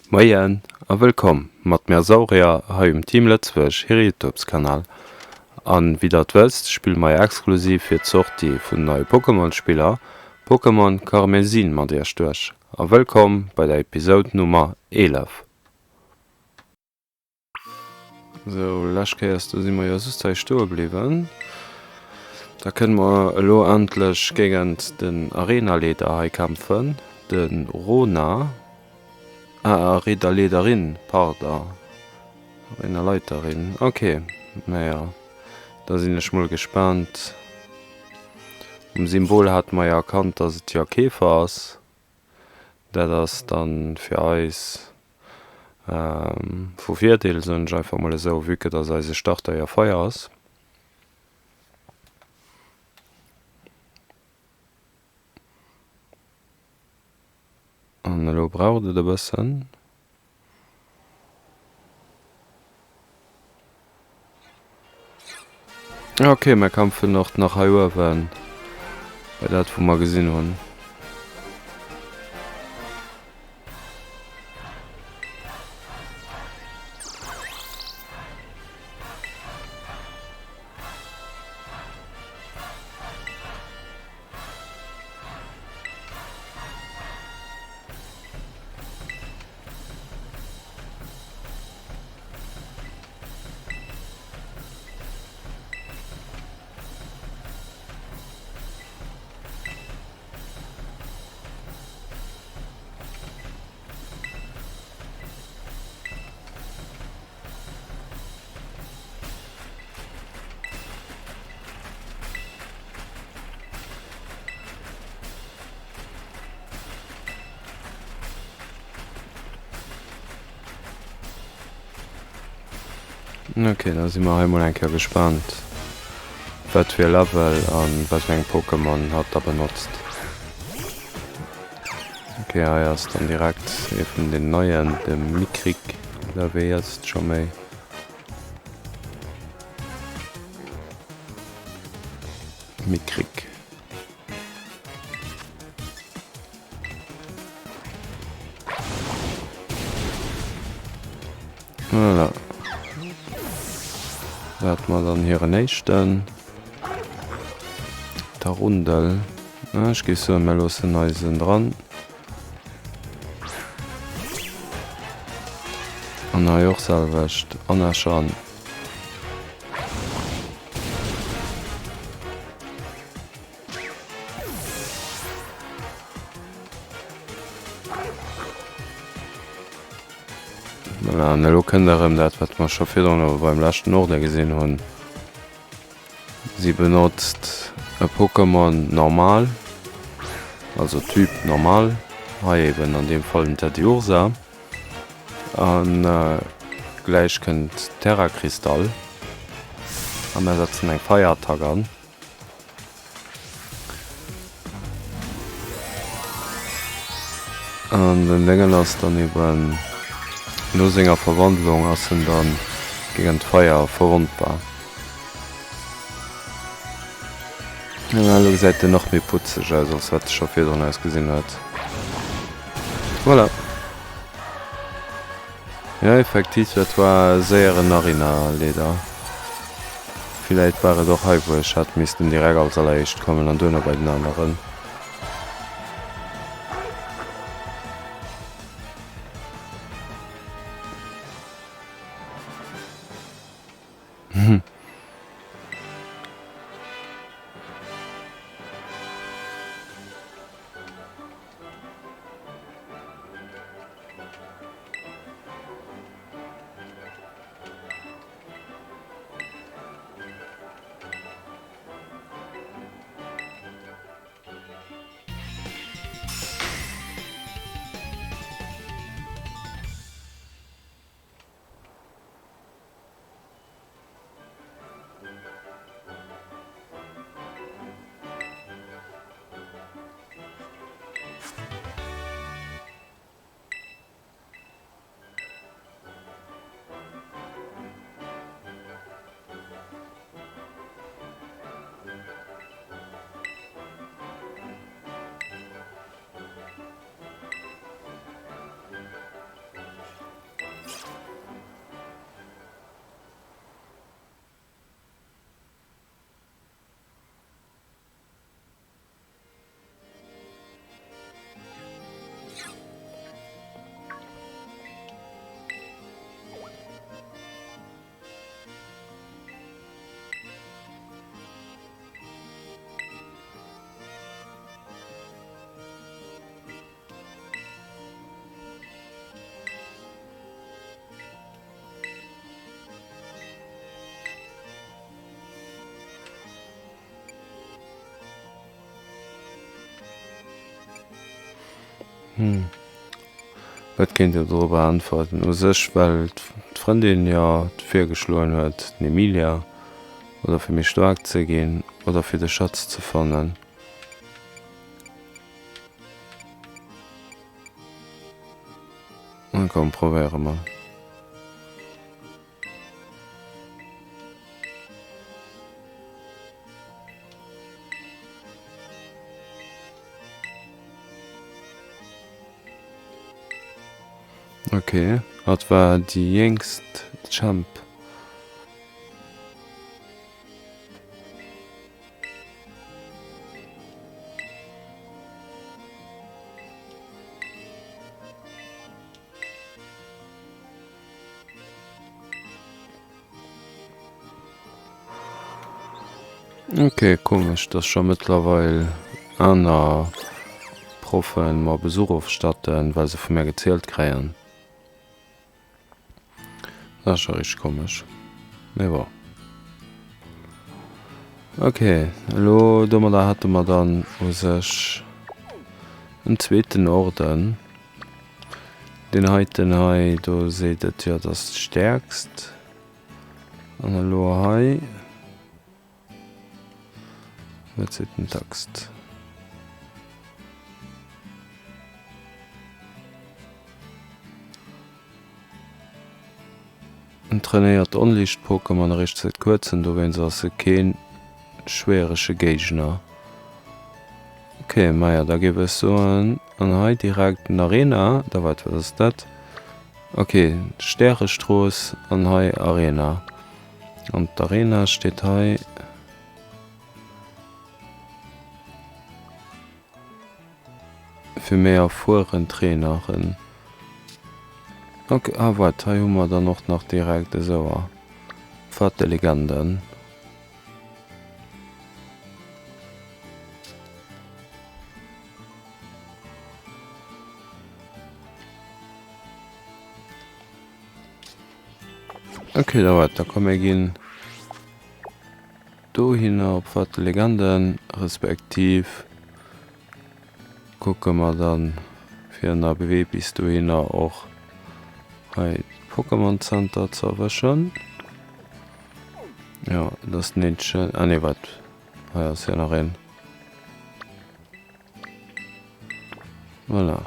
Moien a wëllkomm mat mir Saurier hei um Team Lëtzebuerg hire Youtubes Kanal. An wéi der et wësst spille mer jo exklusiv fir d'Sortie vun den neie Pokémon Spiller Pokémon Karmesin mat iech duerch. A wëllkomm bei der Episode Nummer 11. Sou, lescht Kéiers do si mer jo just hei stoe bliwwen. Da kënne mer elo endlech géigent den Arenaleader hei kämpfen, de Rona. Ah, Arenaleaderin, pardon. Arenaleiterin, ok. Naja, da sinn ech mol gespaant. Um Symbol hate mer jo erkannt, dass et jo e Käfer ass. Dat ass dann fir eis vu Virdeel, soen ech einfach mol esou, vue que dass eise Starter jo Feier ass. An elo braucht et e bëssen. Ok, mer kämpfen och nach hei uewen bei dat wou mer gesinn hunn. Ok, da si mer hei mol eng Kéier gespaant, wat fir e Level an wat fir eng Pokémon hatt da benotzt. Ok, hei ass dann direkt ee vun den neien, de Mikrik, oder wéi ass et scho méi? Mikrik. Voilà. Da hat mer dann hiren éischten. Tarundel. Ech géif soen, mer loossen eisen dran. An hei och selwecht. Anäschern. Voilà, an elo kënnt erëm dat, wat mer scho virdrun awer beim leschten Order gesinn hunn. Si benotzt e Pokémon normal, also Typ normal, hei eben an deem Fall den Teddiursa. An gläich kënnt Terrakristall a mer setzen eng Feierattack an. An den Déngen ass dann eben no senger Verwandlung ass en dann géint Feier verwondbar. Elo gesäit en nach méi putzeg aus als wat e scho virdrun ausgesinn huet. Voilà. Jo effektiv, dat war e séieren Arinaleeder. Villäit war et och hei wou ech hätt missten direkt als alleréischt kommen an duerno bei den aneren. Hm. Wat kéint Dir dorobber äntwerten? U sech well d'Frëndin jo virgeschloen huet, den Emilia, oder fir méi staark ze ginn, oder fir de Schatz ze fannen. Na komm, probéiere mer. Ok, hatt war déi jéngst Champ. Ok, komesch dass scho mëttlerweil aner Proffen mer Besuch ofstatten, well se vu mär gezielt kréien. Dat ass scho richteg komesch, mee bon. Ok, elo domadder hätte mer dann u sech en zweeten Orden. Deen heiten hei, do seet et jo, et ass d'stäerkst. An elo hei, wat seet den Text? En trainéiert Onliicht-Pokémon eréischt säit kuerzem, dowéinst ass e kee schwierege Géigner. Ok, maja da géif ech soen, an hei direkt en Arena, da wat wat ass dat? Ok, Stärestrooss an hei Arena. An d'Arena steet hei. Fir méi erfueren Traineren. Ok, ah waart, hei hu mer dann och nach direkt esou Pfad der Legenden. Ok, da waart, da komm mir ginn dohinner op Pfad der Legenden, respektiv Kucke mer dann fir ënnerwee bis dohinner och hei Pokémon Center ze erwëschen. Jo, dat ass den eenzegen. Ah nee, wat? Hei ass jo nach een. Voilà.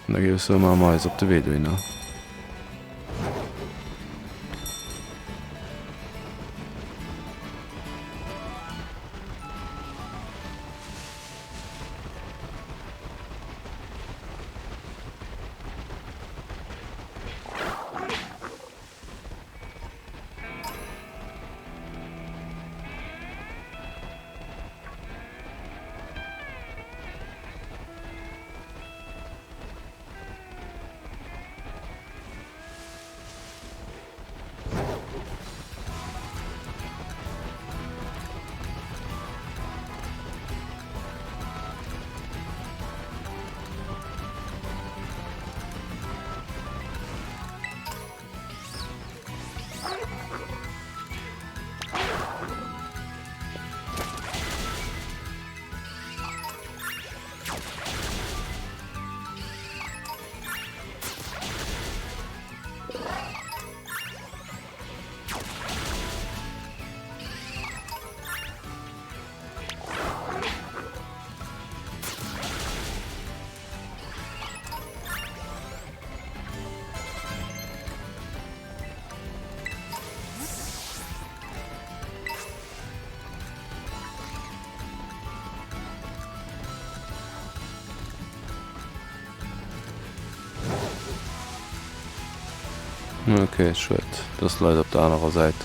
An da géif ech soen, maache mer eis op de Wee dohinner. Ok, schued, dass Leit op der anerer Säit.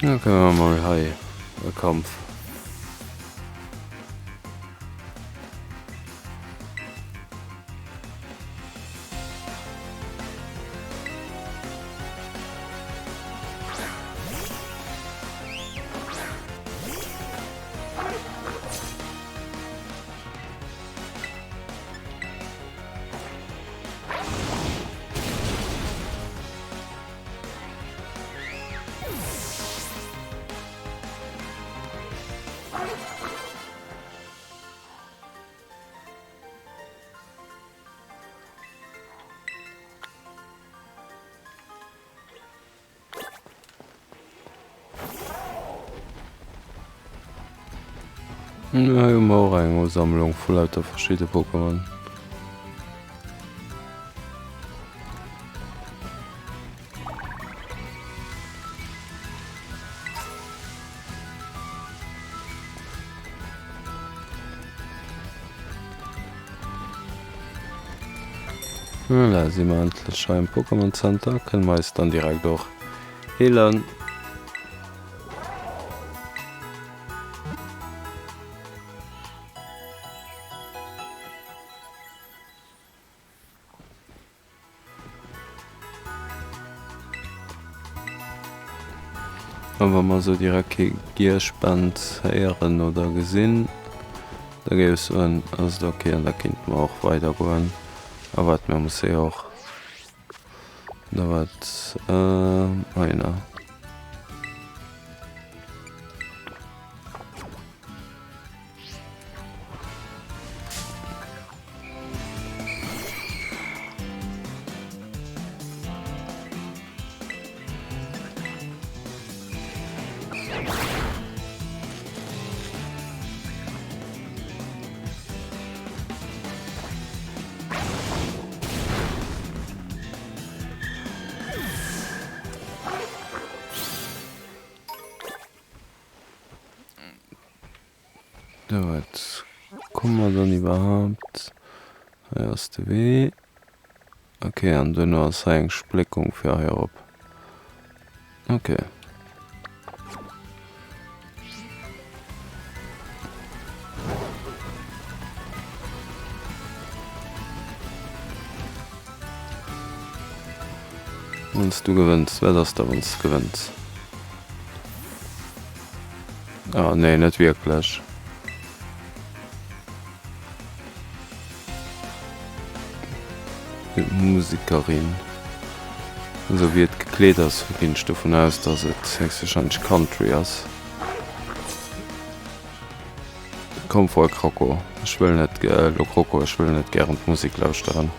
Da kënne mer mol hei. e Kampf. Hei hu mer och eng Usammlung vu lauter verschidde Pokémon. Voilà, si mer endlech hei am Pokémon Center, kënne mer eis dann direkt och heelen. A wa mer esou direkt kee Gierspent héieren oder gesinn, da géif ech soen, ass et ok an da kéinte mer och weidergoen. A wat, mir musse jo och da wat heihinner. Sou, wat komme mer dann iwwerhaapt? Hei ass de Wee. Ok, an duerno ass hei eng Spléckung fir hei erop. Ok. Wann s du gewënns, wat ass da wann s de gewënns? Ah nee, net wierklech. Musekerin. Esou wéi et gekleet ass, ginn ech dovun aus, dass et héchstwahrscheinlech Country ass. Komm voll Kroko, ech wëll net elo Kroko, ech wëll net gären d'Musek lauschteren.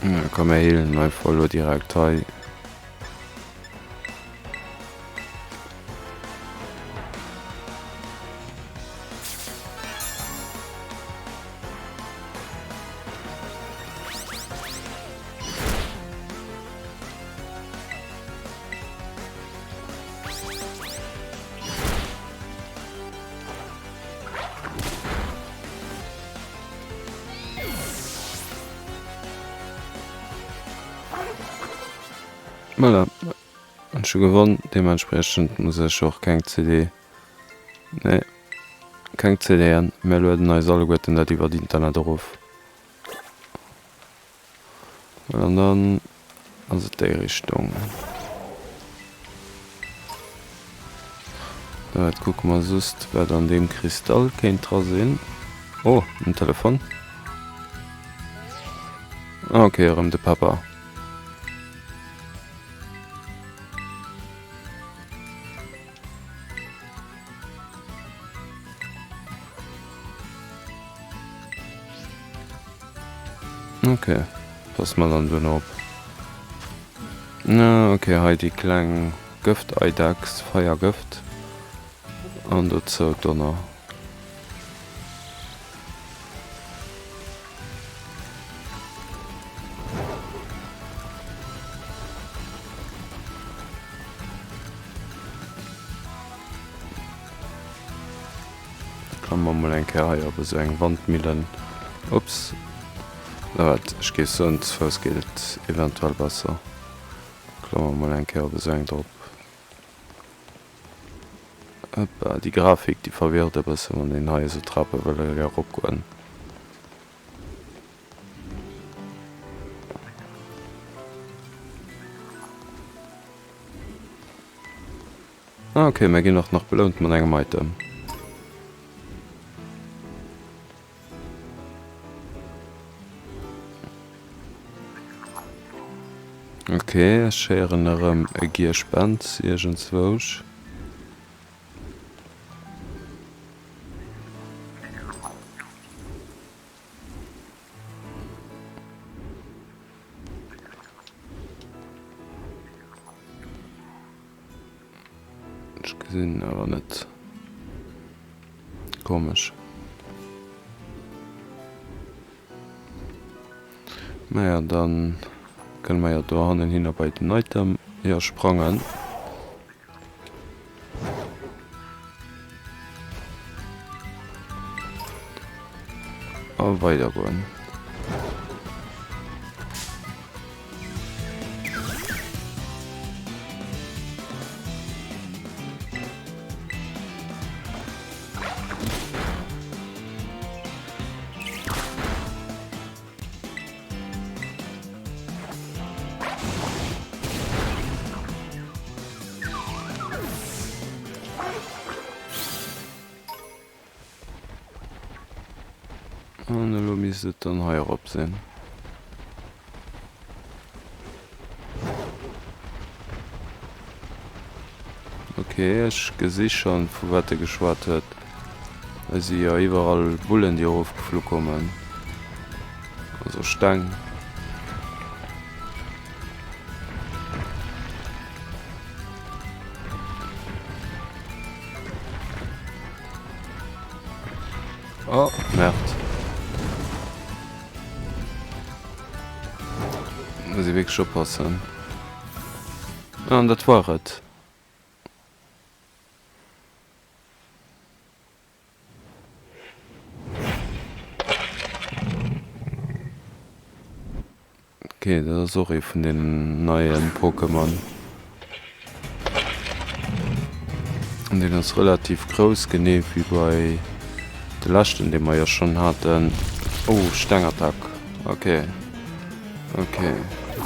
Ja, komm mir healen einfach elo direkt hei. Voilà, ech hu gewonn. Deementspriechend muss ech och keng CD, nee, keng CDen. Mir lueden eis alleguerten dat iwwert Internet erof. An dann ass et déi Richtung. Dat kucke mer just, wat an deem Kristall kéint dra sinn. Oh, en Telefon. Ah, okay, erëm de Papa. Ok, passe mer dann duerno op. Ah, ok, hei déi kleng Gëft-Eidechs, Feiergëft. An dozou d'Donner. Klamme mer mol eng Kéier hei op esou eng Wandmillen. Ups. Na wat, ech géif soen, zu Fouss geet et eventuell besser. Klamme mer mol eng Kéier op esou eng drop. Hoppa, déi Grafik déi verwirrt e bëssen, wann een hei esou Trape wëll eropgoen. Ah ok, mir ginn och nach belount mat engem Item. Ok, ech héieren erëm e Gierspent iergendzwousch. Ech gesinn awer net. Komesch. Naja, dann kënne mer jo do hannen hinner bei den Item jo sprangen. A weider goen. An elo misst et dann hei erop sinn. Ok, ech gesi schonn, vu wat e geschwat huet. Hei si jo iwwerall Bullen, déi erofgeflu kommen. Also Steng. Oh, Merde. Muss ee wierklech oppassen. An dat war et. Ok, dat ass och ee vun den neien Pokémon. An deen ass relativ grouss, genee wéi bei de leschten, dee mer jo schonn haten. Oh, Stengattack. Ok, ok,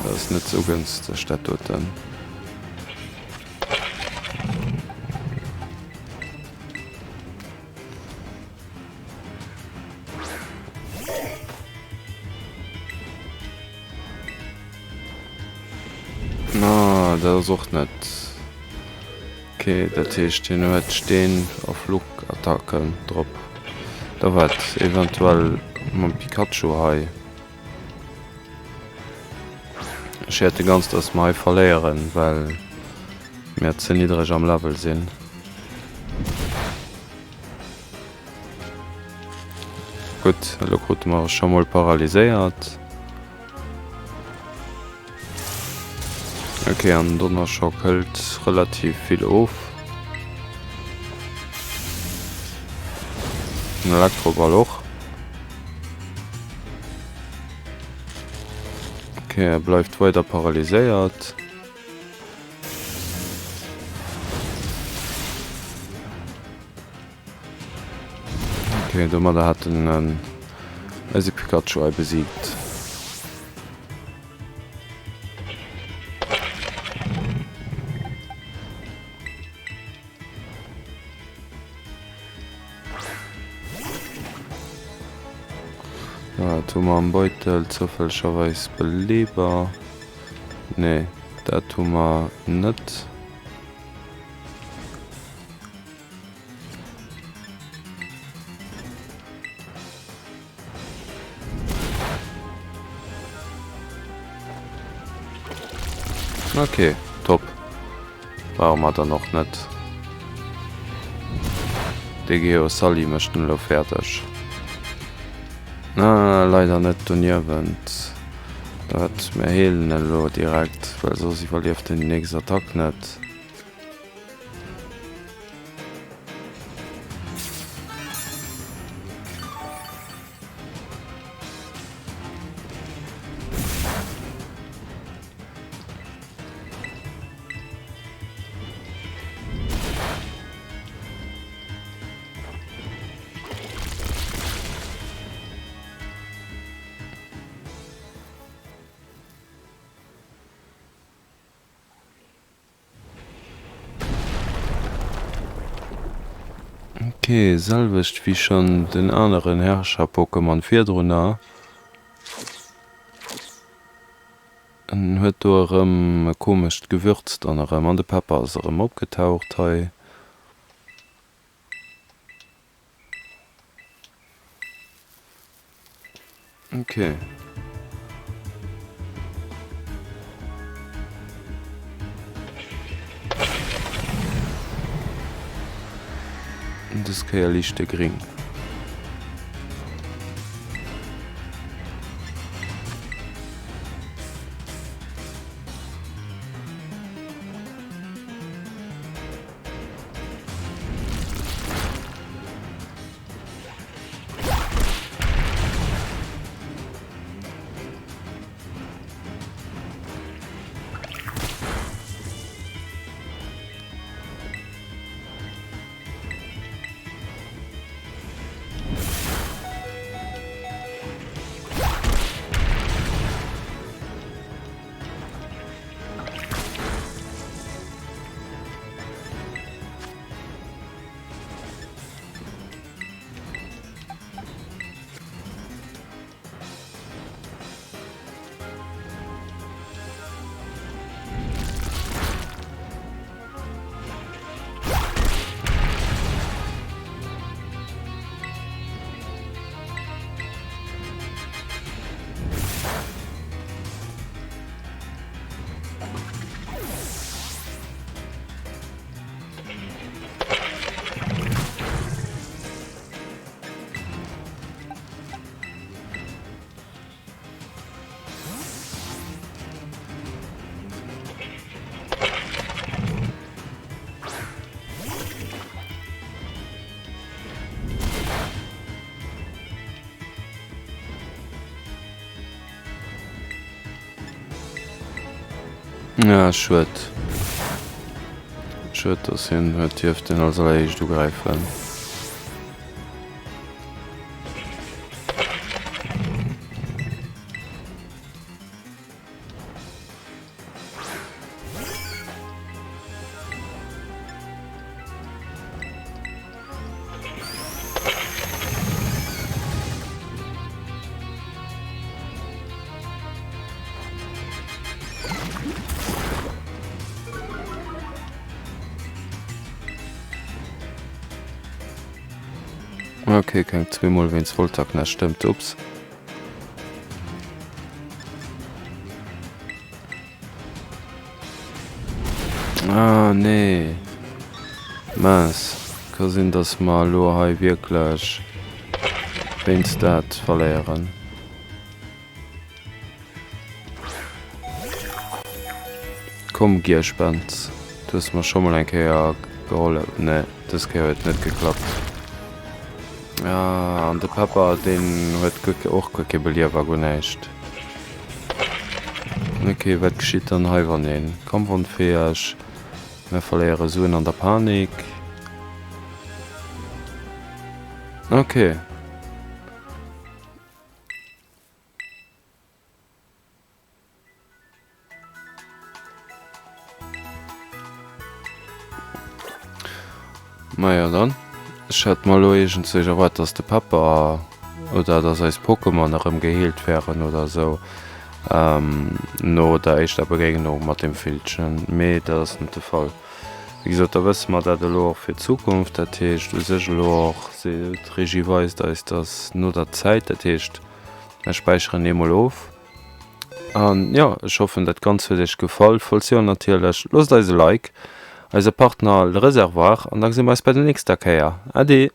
dat ass net sou gënsteg dat doten. Ah, dat ass och net. Okay, dat heescht hien huet Steen a Flugattacken drop. Da wat eventuell mam Pikachu hei. Ech fäerte ganz, dass mer hei verléieren, well mir ze niddreg am Level sinn. Gutt, elo krute mer scho mol paralyséiert. Ok, an den Donnerschock hëlt relativ vill of. Den Elektroball och. Ok, e bleift weider paralyséiert. Ok, domadder hat en eise Pikachu hei besiegt. Dat hu mer am Beutel zoufällegerweis Beleber. Nee, dat hu mer net. Ok, top. Brauche mer dann och net. De Geosally mécht en elo fäerdeg. Ah, leider net doniewent. Dat, mir heelen elo direkt, well soss iwwerlieft en déi nächst Attack net. Ok, selwecht wéi schonn den aneren Herrscher-Pokémon virdrunner. En huet do erëm e komescht Gewürz dann erëm an de Pepper ass erëm opgetaucht hei. Ok. Dës Kéier liicht e gring. Ja, schued. Schued, dass hien huet dierften als alleréischt ugräifen. Okay, keng zweemol wéinst Voltaknäscht, stëmmt, ups. Ah, nee. Mince. Ka sinn, dass mer elo hei wierklech wéinst dat verléieren. Komm Gierspent, du hues mer scho mol eng Kéier gehollef. Nee, dës Kéier huet et net geklappt. Ah, an de Pepper, deen huet guer och guer kee Beliewer, guer näischt. Ok, wat geschitt dann hei wann een kampfonfäeg? Mir verléiere Suen an der Panik. Ok. Majo dann. Ech hat mer elo iergendzwousch erwaart, dass de Pepper oder dass eis Pokémon erëm geheelt wären oder esou no der éischter Begéignung mat dem Villchen, mee dat ass net de Fall. Wéi gesot, da wësse mer dat elo och fir d'Zukunft. Dat heescht u sech elo och, d'Regie weist eis, dass no der Zäit, dat heescht mer späicheren eemol of. An jo, ech hoffen dat Ganzt huet iech gefall. Falls jo natierlech, loosst eis e Like, eise Partner Le Réservoir an da gesi mer eis bei der nächster Kéier. Ade!